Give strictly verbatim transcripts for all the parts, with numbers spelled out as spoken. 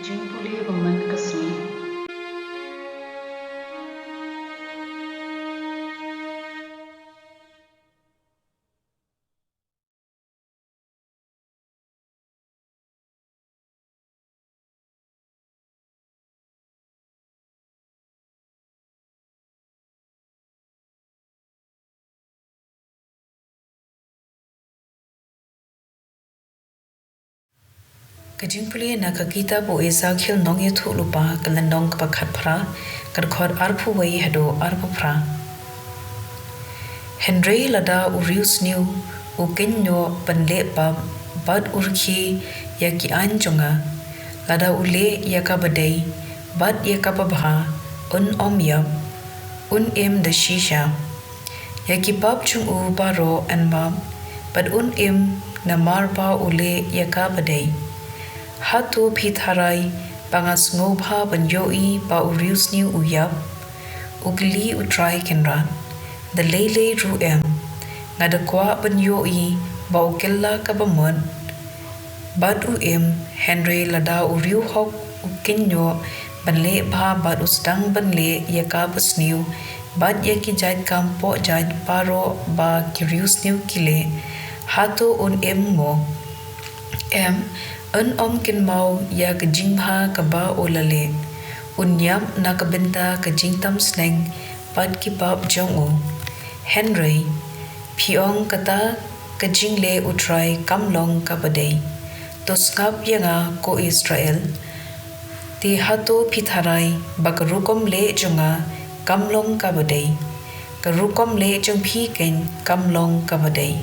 Jingpule ba man ka sngi. Ka jingpule na ka kitab u Ezekiel nongïathuhlypa ka lynnong kaba khatphra, ka dkhot arphew wei haduh arphew phra. Hynrei lada u riewsniew u kynnoh ban leh pap bad u rkhie ïa ki aiñ jong nga, lada u leh ïa kaba dei bad ïa kaba bha, un ym ïap, un im da shisha. Ïa ki pap jong u baroh yn map, bad un im namar ba u leh ïa kaba dei. Hato phi tharai ba nga sngewbha ban ïohi ba u riewsniew u ïap? U kylli U Trai Kynrad. Da lei lei ruh em. Nga da kwah ban ïohi ba u kylla kaba mut bad u im, hynrei lada u riewhok u kynnoh ban leh bha bad u sdang ban leh ïa kaba sniew bad ïa ki jait kam poh jait baroh ba ki riewsniew ki leh, hato un im mo? Em, un ym kynmaw ïa ka jingbha kaba u la leh. Un ïap na ka bynta ka jingtam sneng bad ki pap jong u. Hynrei phi ong kata ka jingleh U Trai kam long kaba dei. To sngap ïa nga, ko Israel. Te hato phi tharai ba ka rukom leh jong nga kam long kaba dei? Ka rukom leh jong phi keiñ kam long kaba dei.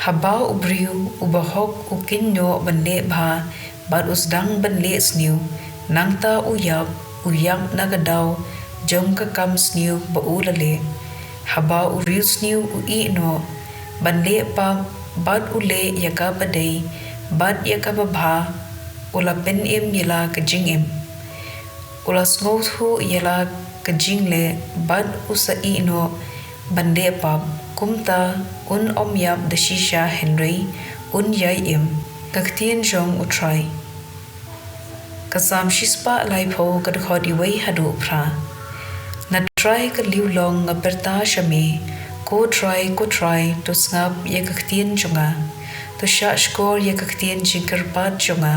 Haba u briew uba hok u kynnoh ban leh bha bad u sdang ban leh sniew, nangta u ïap, u ïap na ka daw jong ka kam sniew ba u la leh. Haba u riewsniew u ïeh noh ban leh pap bad u leh ïa kaba dei bad ïa kaba bha, u la pynim ïa la ka jingim. U la sngewthuh ïa la ka jingleh bad u sa ïeh noh ban leh pap, kumta un ym ïap da shisha hynrei un ïai im. Ka ktien jong U Trai. Ka Salm shispah laiphew, ka dkhot iwei haduh phra. Na Trai ka liewlong nga pyrta sha me, ko Trai, ko Trai, to sngap ïa ka ktien jong nga. To shahshkor ïa ka ktien jingkyrpad jong nga.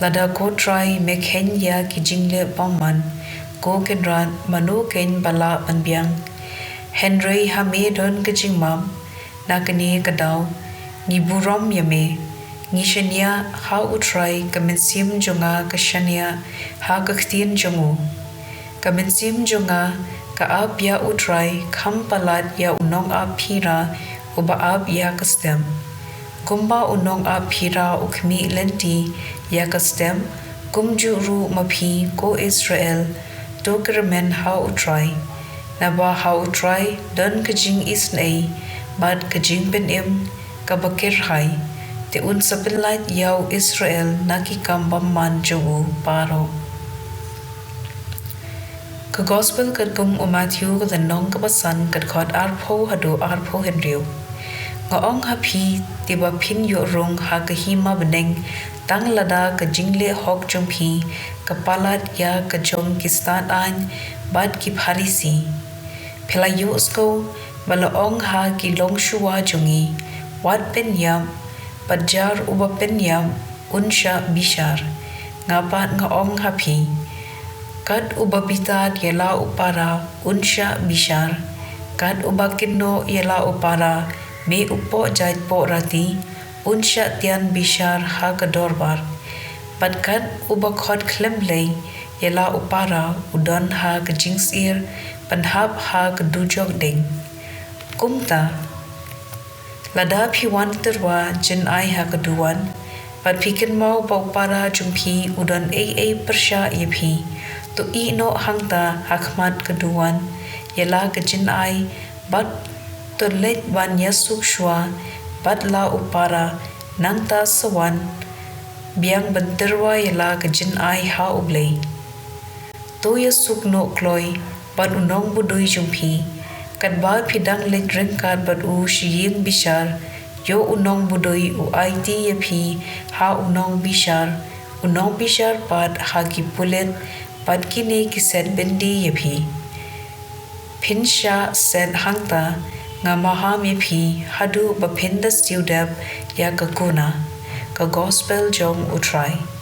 Lada ko Trai me kheiñ ïa ki jingleh bymman, ko Kynrad, mano keiñ ba lah ban biang? Hynrei ha me don ka jingmap, na kane ka daw ngi burom ïa me. Ngi shaniah ha U Trai, ka mynsiem jong nga ka shaniah ha ka ktien jong u. Ka mynsiem jong nga ka ap ïa U Trai, kham palat ïa u nongap phira uba ap ïa ka step. Kumba u nongap phira u khmih lynti ïa ka step, kumjuh ruh ma phi, ko Israel, to kyrmen ha U Trai. Naba ha U Trai don ka jingisynei bad ka jingpynim kaba kyrhai, te un sa pynlait ïa u Israel na ki kam bymman jong u baroh. Ka Gospel katkum u Mathew, ka lynnong kaba san, ka dkhot arphew haduh arphew hynriew. Nga ong ha phi, te ba phin ïoh rung ha ka hima bneng tang lada ka jingleh hok jong phi ka palat ïa ka jong ki stad aiñ bad ki Pharisi. Phi la ïohsngew ba la ong ha ki longshuwa jong ngi, wat pynïap, bad jar uba pynïap un shah bishar. Nga pat nga ong ha phi, kat uba bitar ïa la u para un shah bishar, kat uba kynnoh ïa la u para, me u poh jait poh rati, un shah tian bishar ha ka dorbar. Bad kat uba khot khlem Blei ïa la u para u don ha ka jingsyier ban hap ha ka dujok ding. Kumta, lada phi wan tyrwa jynai ha ka duwan, bad phi kynmaw ba u para jong phi u don ei ei pyrshah ïa phi, to ïeh noh hangta ha khmat ka duwan ïa la ka jynai, bad to leit ban ïasuk shuwa bad la u para, nangta sa wan biang ban tyrwa ïa la ka jynai ha U Blei. To ïasuk noh kloi bad u nongbudui jong phi. Katba phi dang leit ryngkat bad u sha ïing bishar, ïoh u nongbudui u aiti ïa phi ha u nongbishar, u nongbishar pat ha ki pulit, bad kine ki set byndi ïa phi. Phin shah set hangta, nga maham ïa phi, haduh ba phin da siew dep ïa ka kuna, ka gospel jong U Trai.